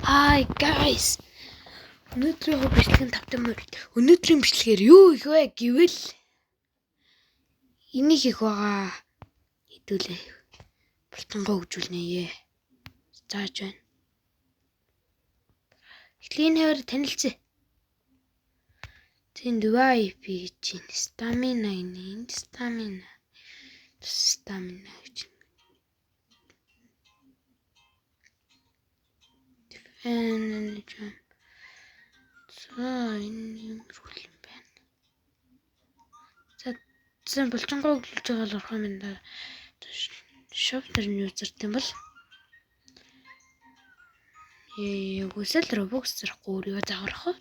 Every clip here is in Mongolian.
Hi guys. Өнөөдрийн бичлэгийн тавтай морил. Өнөөдрийн бичлэгээр юу их вэ гэвэл энийг их байгаа. Хэдүүлээ. Булчингоо хөгжүүлнэ. Зааж байна. Эхлэлийн хавар танилцъя. Тэнд VIP гэж байна. Stamina энэ stamina. Stamina гэж. Defend jump. За энэ юм хөл юм байна. За зэн булчингоо өглөж байгаа л орох юм да. Shop дээр нь юу зард юм бол? Үгүйсэл Robux зарахгүй өөрийгөө загварах уу?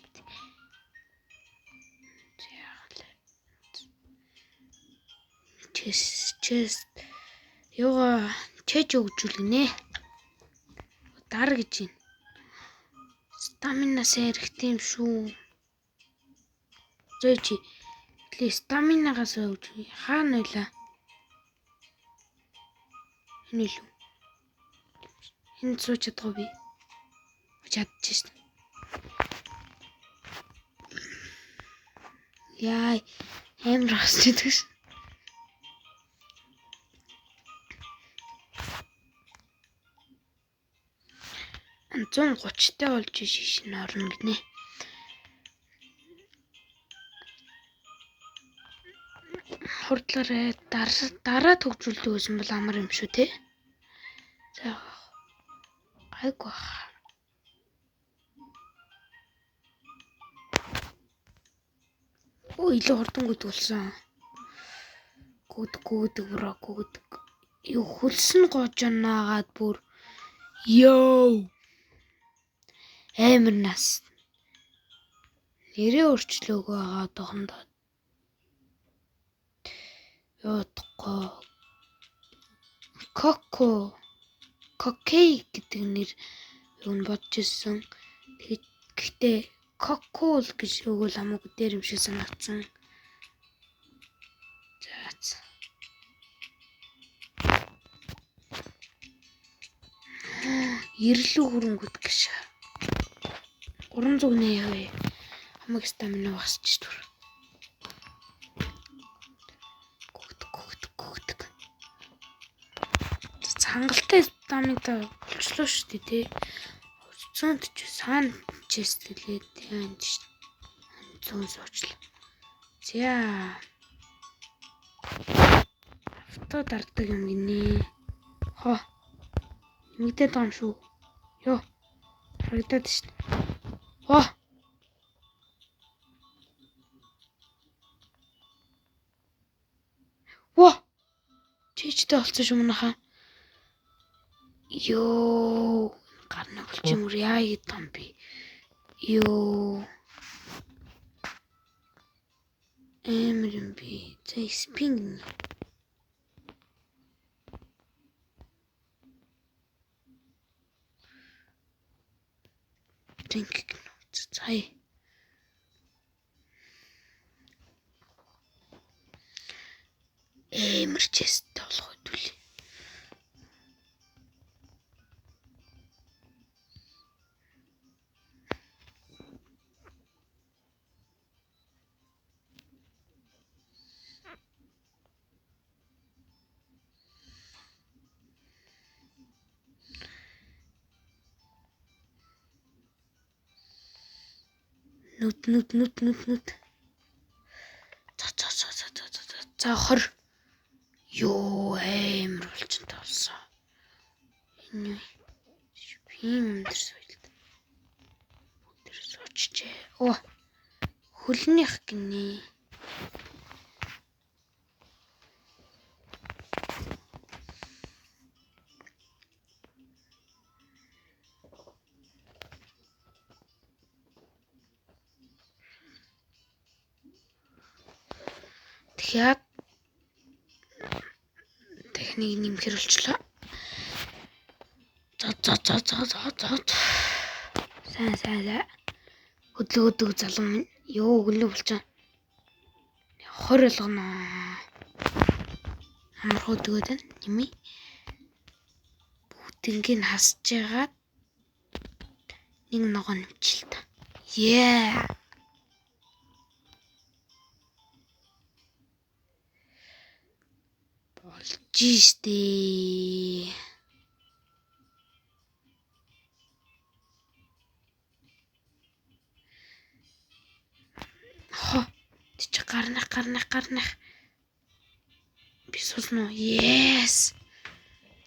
Chest юугаа чэж өгжүүлгэнэ. Дар гэж байна. Стамина сайн хэрэгтэй юм шүү. Зөө чи. Эхлээ стаминагаас өгч хаана байлаа? Энэ илүү. Энд сууж чадахгүй би. Чадчих шин. Яа, амар хасч идэг шин. Зун 30-тай болж шишин орно гинэ. Хурдлаарай дараа төгжүүлдэг байсан бол амар юм шүү те. За гайгүй бах. Оо илүү хурдан гүдэг болсон. Гүдэг гүдэг бро гүдэг. Юу хөлсөн гоожнаагаад бүр ёо амар нас. Нэрээ өөрчлөөгүй байгаа одоохондоо. Яудахгүй. Коко. Кокей гэдэг нэр юу нь бодож ирсэн. Тэгээд гэхдээ Кокол гэж өгвөл хамаагүй дээр юм шиг санагдсан. За. Ирлүү хөрөнгөд гэж. 380 яваа. Хамаг стамина багасч түр. Гүгдэг гүгдэг гүгдэг. Хангалтай стамина болчлоо шүү дээ тий. Зүүнт ч сан чест лээ тийм шүү. Зүүн суучлаа. За. Авто дарддаг юм гинэ. Хо. Нэмэгдээд байгаа юм шүү. Йоо. Харагдаад шүү. Хо. Во. Чичтэй болсон шүү манайхаа. Йоо. Гарна болчих юм яа гэдэг юм би. Йоо. Амар юм би. За спин гинэ. Drink гинэ. За. Амар честтэй болох хэдүүл. Нүд нүд нүд нүд нүд. За за за за за за за 20. Йоо амар булчинтай болсон. Энэ юм дээр суйлд. Бүгд суучжээ. Оо хөлнийх гинэ. Дахиад техник нэмэхэр болчлоо. За за за за за за. Сайн сайн сайн. Хөдлөгдөг залуу минь. Йоо өгнө болчихоо. 20 болгоно. Амар хөдөгөөд байна. Нэмий. Бүгднийг хасж яагаад Нэг ногоо нэмчихэл та. Yeah. Болж штэ. Хо. Тэг чи гарнах гарнах гарнах. Би суулна уу? Yes.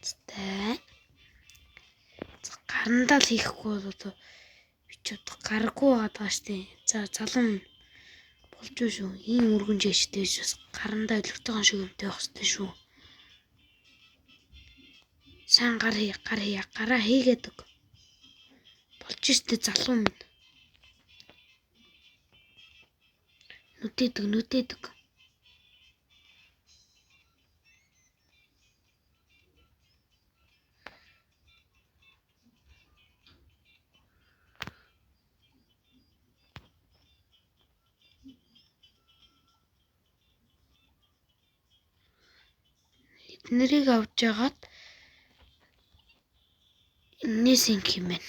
Зтэй. Гарандаа л хийхгүй бол одоо би ч одоо гаргүй байгаа штэ. За залан болж шүү. Ийм өргөн жиштэй бас гарандаа илэртэйхэн шиг юмтай байх хэрэгтэй шүү. Сайн гар хий, гар хий, гараа хийгээд өг. Болж штэ залуу минь. Нүтэдэг, нүтэдэг. Эднэрийг авч яагаад энэс ингэх юм байна.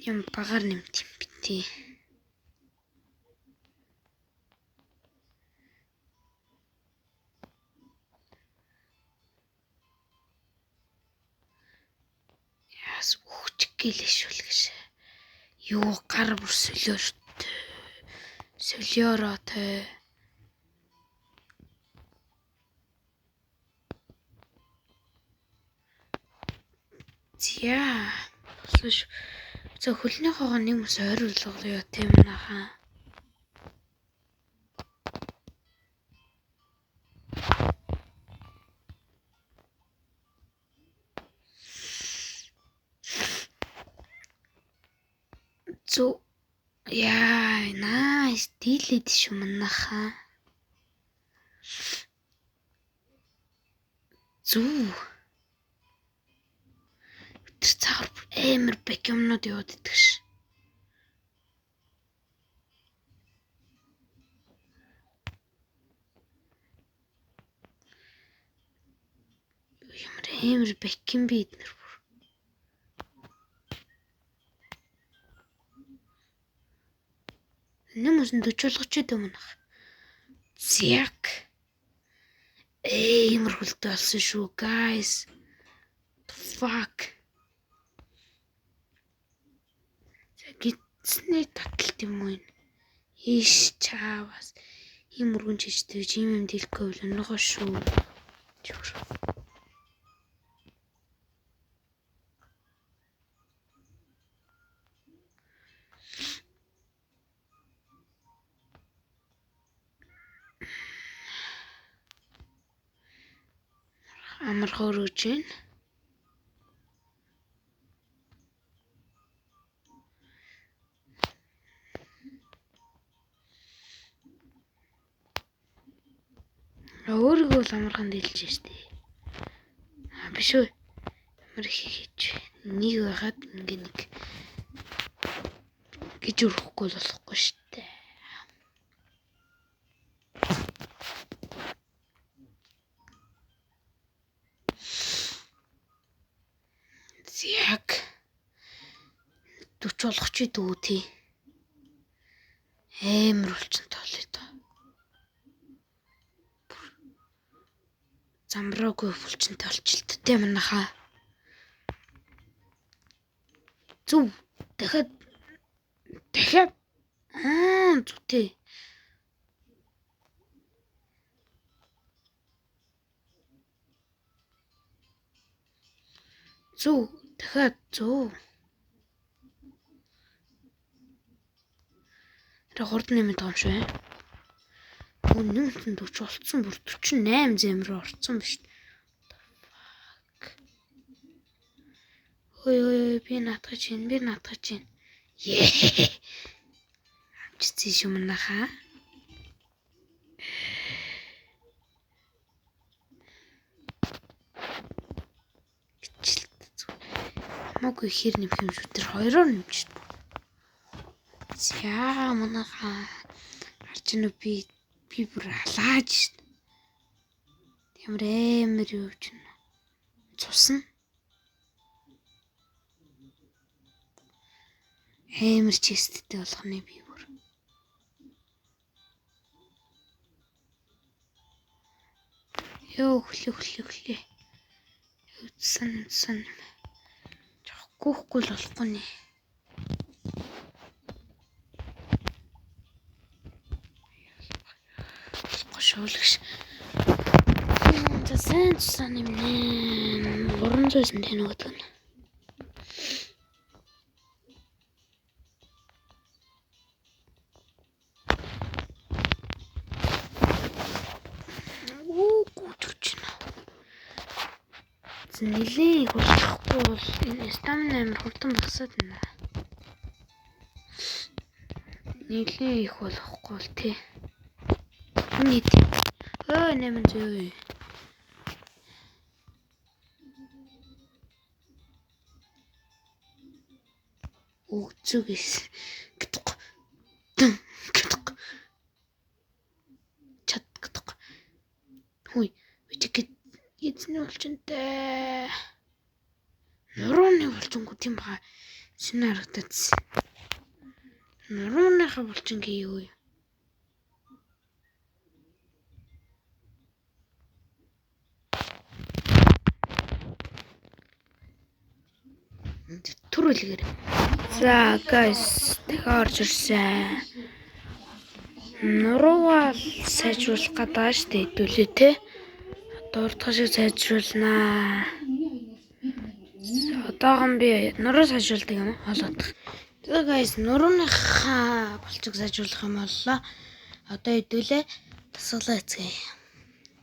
Юм багаар нэмт юм би тий. Яас өгчих гэлээ шүл гэж. Юу гар бүр солиортой. Солиороо той. Зя. Болсон шүү. За хөлнийхөөгөө нэг мөс ойруулгалаа тийм наха. Зү. Яа, nice. Дийлээд шүү манайхаа. Зү. Тэр цаагаар амар бек юмнууд яваад идэх ш. Ямар амар бек юм бэ эднэр бүр. Нэм үсэн 40 болгоч идэв манах. Зяк. Амар хөлтэй болсон шүү, guys. The fuck. За гидсний таталт юм уу энэ? Иш чаавас. Ийм өргөн чижтэй ийм юм дийлэхгүй бол өнөөгөө шүү. Чүр. Амархан өргөж байна. Өөрийгөө бол амархан дийлж штэ. А биш үү? Амар их хийж. Нэг байхад ингээ нэг гэж өрөхгүй бол болохгүй штэ. Яг 40 болгоч дүү тий. Амар булчин тоолё доо. Замраагүй булчинтай болчихлоо тий манайхаа. Зүв дахиад дахиад аа зүг тий. Зүв дахиад зүв. Тэр хурд нэмэт байгаа юм шиг байна. Нэмсэн 40 болцсон бүр 48 зэм рүү орцсон биш. Fuck. Ой ой би наатгаж байна. Би наатгаж байна. Ее. Амжицсан шүү манайхаа. Гिचэлт зүг. Хамаагүй ихээр нэмэх юм шүү. Тэр хоёроор нэмчих. За манайхаа харж гинүү би Би бүр алааж шин. Ямар амар юу ч нэ. Цусна. Амар chest тэй болох нэ би бүр. Йоо, хөлөө хөлөө хөлөө. Үтсэн үтсэн. Жохохгүй л болохгүй нэ. Болохгүй шуулагш. За, сайн цусан юм нэ. 309 тэн өгдөг нь. Үү, гүчгч нэ. Нилээн их уулахгүй бол энэ stamina амар хурдан багасаад байна. Нилээн их болохгүй бол тий. Энэ хэд? Өө, 800. Өгцөг эс. Гэтг. Гэтг. Чад гэтг. Хүй, би чи эзний булчинтай. Нурууны булчингүү тийм бага. Шинэ харагдаадсэн. Нурууныхаа булчингийн юу юм? Түр үлгэр. За, guys, дахиад орж ирсэн. Нуруугаа сайжруулах гэдэг шүү дээ хэдүүлээ те. Дурдах шиг сайжруулнаа. Одоохон би нуруу сайжруулдаг юм уу? Хоолойдох. За, guys, нурууныхаа булчиг сайжруулах юм боллоо. Одоо хэдүүлээ тасгалаа эцгээе.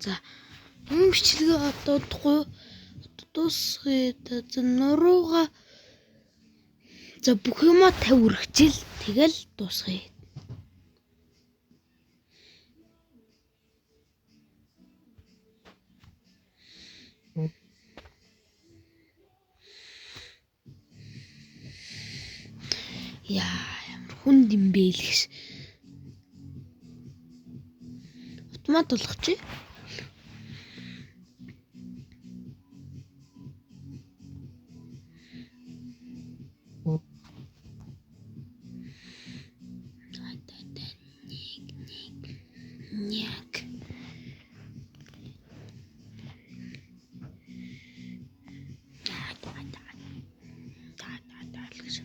За, энэ бичлэгээ одоо удахгүй одоо дуусгая. За, нуруугаа, за, бүх юмаа 50 үргэжил, тэгэл дуусгая. Яа, ямар хүнд юм бэ л гэж. Автомат болгочих. Нэг нэг нэг. Да да да. Да да да л гэж.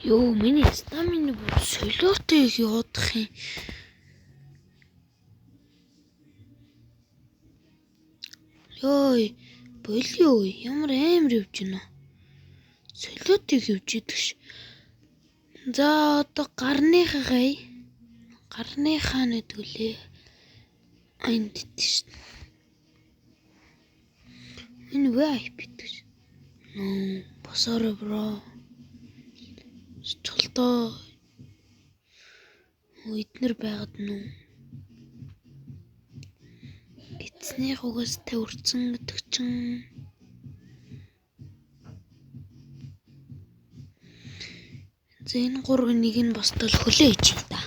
Йоо, миний stamina бүр солиотой их явуудах юм. Йой, болио, ямар амар явж байна. Солиотой их явж идэг ш. За, одоо гарныхаа гарныхаа нэгдүүлээ. Энд ш. Энэ VIP гэдэг ш. Нөө, босоорой, bro. Чолдоо эднэр байгаад нү. Эцнийх угаас тавирцсан гэдэг чинь. За, энэ гурвын нэг нь бостол хөлөө ичээ та.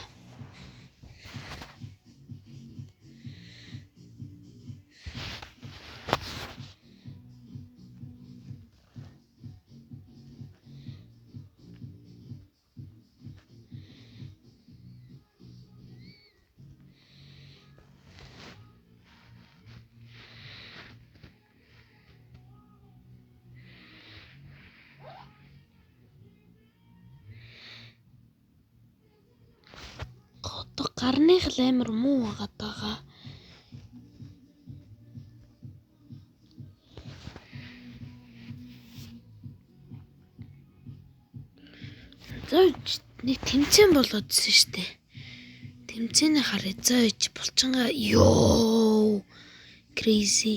Одоо гарных л амар муу байгаад байгаа. За, нэг тэмцээн болоодсэн шүү дээ. Тэмцээний харъя. За, ич булчингаа, ёо, crazy.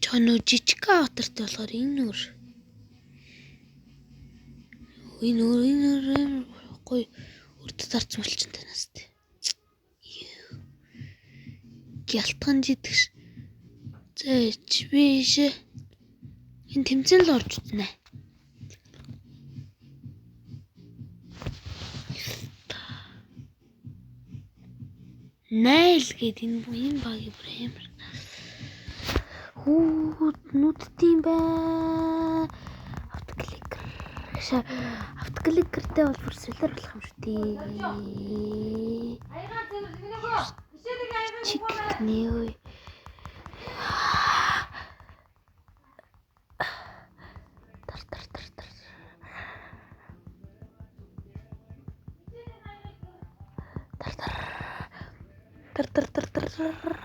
Чоноо жижиг аватартай болохоор энэ нүр. Энэ өөр энэ өөр гоё өртө зарцсан болчин танаас тэ. Гялтган жидгш. За би ийшээ энэ тэмцээн л орж үзнэ. Найл гээд энэ энэ багийн бүр амар хүү нүдтэй юм байна. Автокликер. Автокликертэй бол бүр солиор болох юм шүү дээ. Чик нэ. Тар тар тар тар. Тар тар. Тар тар тар тар.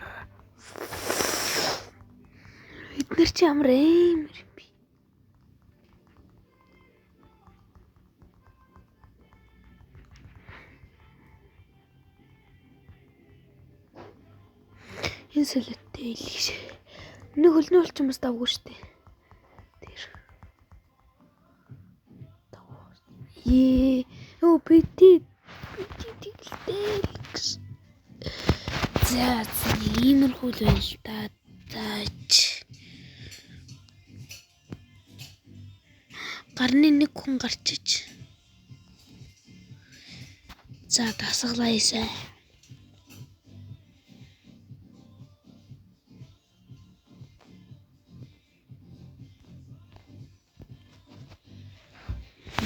Эднэр чи ямар амар юм бэ? Энэ солиоттой илгэж. Нэг хөлний булчин бас давгүй штэ. Тэр. Ее. Өө бити бити тэгэлтэй л гэж. За иймэрхүү л байна л да. За гарны нэг хүн гарчиж. За дасгалаа хийсэ.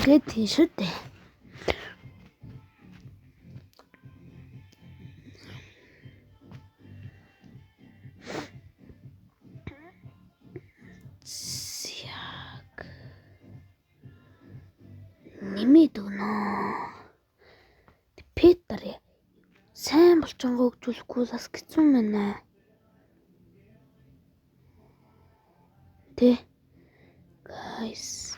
Ингээд тийм шүү дээ. Яг нэмээд өгнө. Петр сайн булчингаа хөгжүүлэхгүй бас хэцүү байна. Тэ. Guys.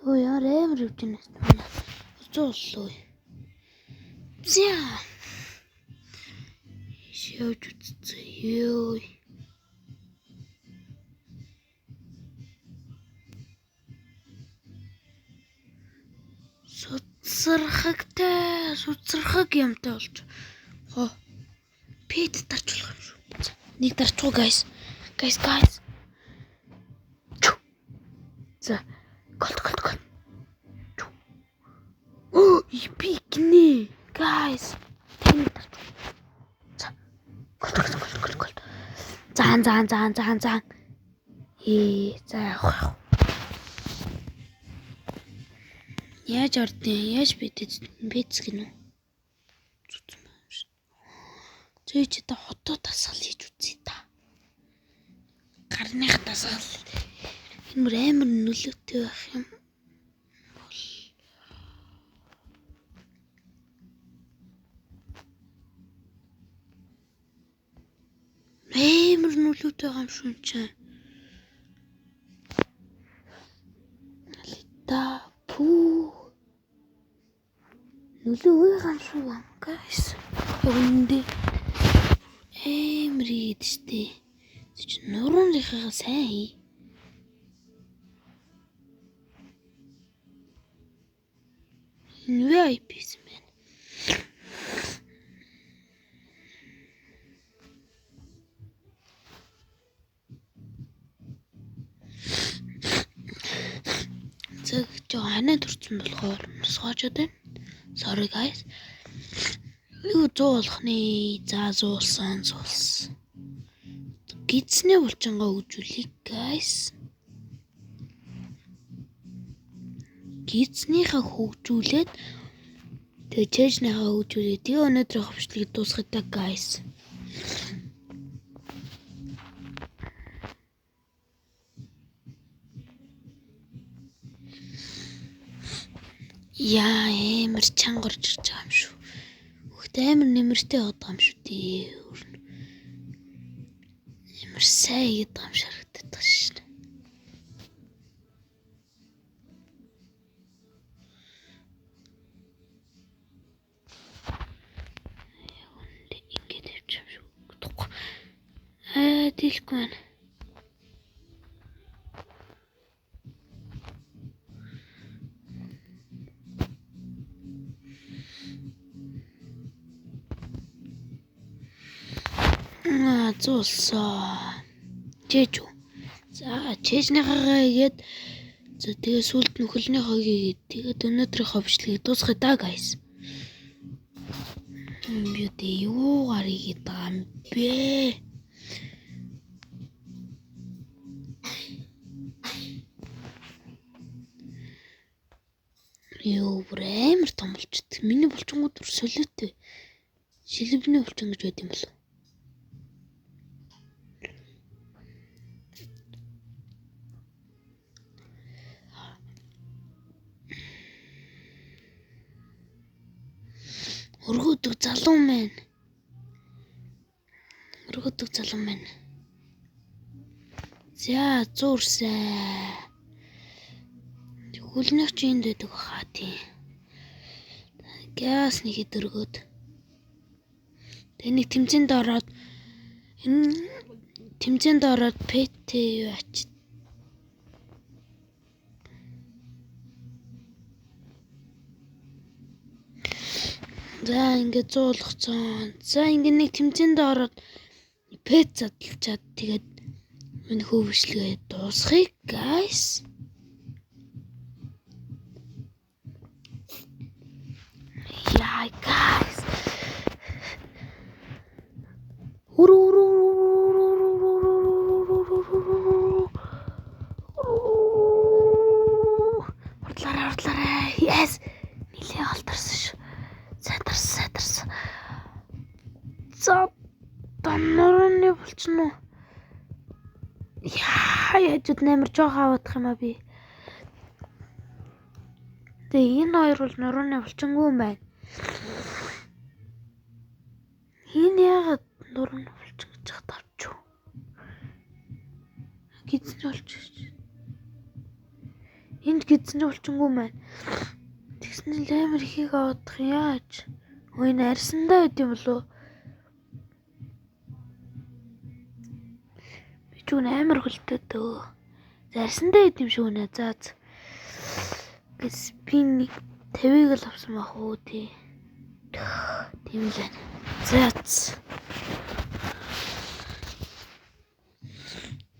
Өө яар амар явж байна манай. Зууллаа. За. Шөөж үзсэн. Йоо. Судсархагтай, судсархаг юмтай болж. Хоо. Пет дарч болох юм шүү. За, нэг дарчгүй guys. Guys, guys. За, голд голд голд. Оо, epic нэ. Guys, тэн дарч. За. Голд голд голд голд голд. Заан заан заан заан заан. Ээ, за явах явах. Яаж ордын? Яаж бидэд бэц гинүү? Зүтсэн байна юм шиг. Зөө чи та хотоо дасгал хийж үзье та. Гарных дасгал. Энэ мөр амар нөлөөтэй байх юм. Бол. Амар нөлөөтэй байгаа юм шүү чинь. Алита пүү. Нөлөө байгаа юм шүү guys. Яг үнэндээ амар ийд штэ. Чи нурууныхаа сайн хий. Энэ VIP юм байна. Цаг жоо ханаа төрсөн болохоор нусгаажод байна. Sorry guys. Юу 100 болох нэ. За зуулсан зуулсан. Гидсний булчингаа хөгжүүлье guys. Гидснийхээ хөгжүүлээд тэгээ чэжнийхээ хөгжүүлээд тэгээ өнөөдрийн хөвчлөгийг дуусгая та guys. Яа амар чанга орж ирж байгаа юм шүү. Хүүхд амар нэмэртэй яваад байгаа юм шүү дээ. Амар Амар сайн хийгээд байгаа юм шиг харагдаад байгаа шин. Яг үнэндээ ингэж явчих юм шиг өгдөхгүй. Аа, дийлэхгүй байна. Аа, зулсан. Чээж үү? За, чээжнийхээ хийгээд за тэгээ сүлд нөхөлнийхөө хийгээд тэгээд өнөөдрийнхөө бичлэгийг дуусгая да, guys. Би одоо юугаар хийгээд байгаа юм бэ? Юу бүр амар том болчихдог. Миний булчингууд бүр солиотой. Шилэвний булчин гэж байд юм болов. Өргөдөг залуу маань. Өргөдөг залуу маань. За, зуурсай. Хөлнөх чи энд байдаг хаа тий. Газ нэг хэд өргөөд. Тэгээ нэг тэмцээнд ороод энэ тэмцээнд ороод ПТ юу ач. За ингээд зуулгацсан. За ингээд нэг тэмцээнд ороод пэт задлчаад тэгээд энэ хөвшлэгээ дуусгая, guys. Яа, guys. Урдлаарай, урдлаарай. Yes. Нилээ олдорсон шүү. Сайдарсан, сайдарсан. За, донорны болчихно уу? Яа, яжууд амар жоох аваадах юм а би. Тэгээ энэ хоёр бол нурууны булчингүү юм байна. Энэ яагаад нурууны булчин гэж тавч юу? Гидсэн болчих. Энд гидсэн булчингүү юм байна. Тэгсэн нь амар ихийг аваадах яаж? Өө энэ арьсандаа байд юм болов уу? Би ч үн амар хөлтөө дөө. Арьсандаа байд юм шиг үнэ. За. Гэс би нэг 50-ыг л авсан байх уу тий. Тийм л байна. За.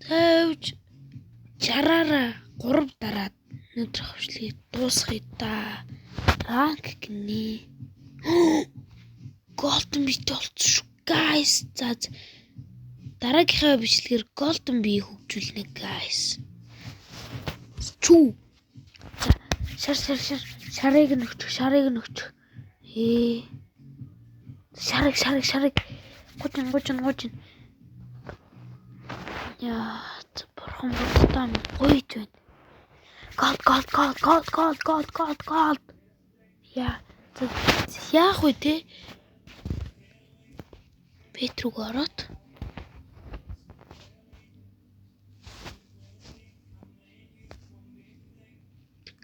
Тавьж 60-аараа 3 дараад өнөөдөр хавшлыг дуусгая да. Ранк гинэ. Golden Bee олцсон шүү, guys. За дараагийнхаа бичлэгээр Golden Bee хөгжүүлнэ, guys. Чүү. За шар шар шар шарыг нөхчих, шарыг нөхчих. Ээ. Шарыг шарыг шарыг 30 30 30. Яа, бурхан буддаа гоёж байна. Gold gold gold gold gold gold gold gold. Яа, яах вэ те? Pet рүү ороод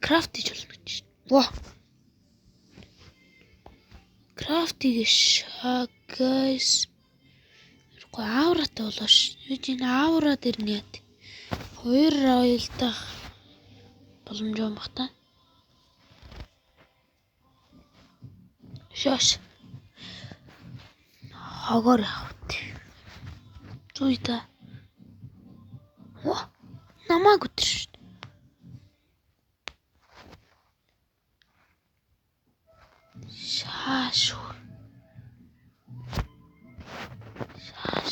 craft хийж болно гэж. Во. Craft хийгээш. Guys. Тэгэхгүй ауратай болоош. Юу ч энэ аура дээр нь яа. Хоёр роялдах боломж юм бах та. Шош. Хогоор явах. Зүй та. Оо. Намааг өтөр шүү. Шааш. Шааш.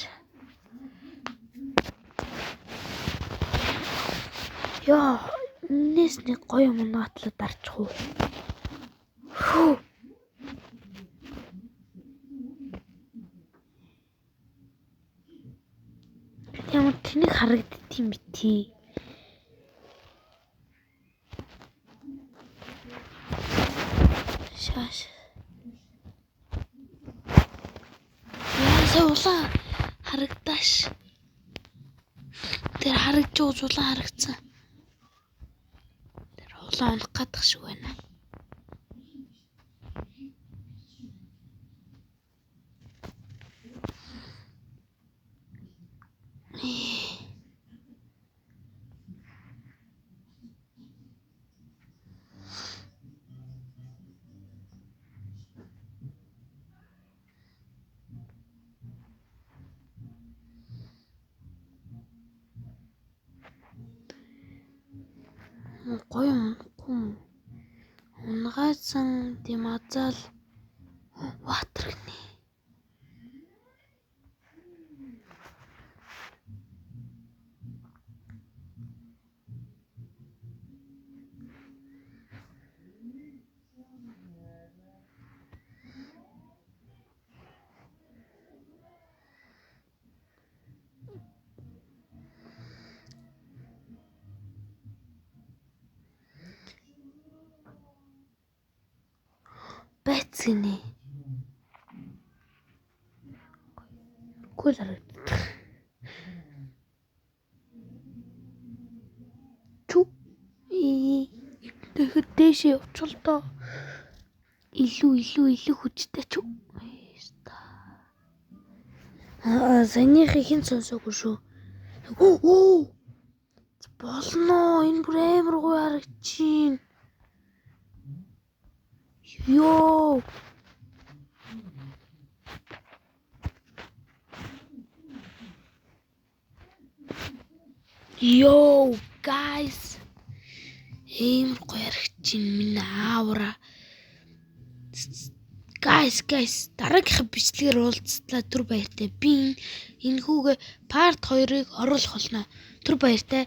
Яа, энэс нэг гоё юм наатлаа дарчих уу? Хүү. Ямар тэнэг харагддığım юм бэ тий. Шааш. Яа, улаан харагдааш. Тэр харагдж байгаа зулаан харагдсан. Тэр улаан унах гадах шиг байна. Гоё унахгүй. Унгаасан тийм азаал water гинэ. Байц гинэ. Кул харагддаг. Чү. Тэгэхэд дээшээ явчихвал доо. Илүү хүчтэй чү. Аа, саяныхыг хэн сонсоогүй шүү. Оо. Болно. Энэ бүр амар гоё харагдчихээн. Йоо. Йоо, guys. Амар гоё харагдчихээн минь аавра. Guys, дараагийнхаа бичлэгээр уулзтлаа. Түр баяртай. Би энэ хүүгээ part 2-ыг оруулах болно. Түр баяртай.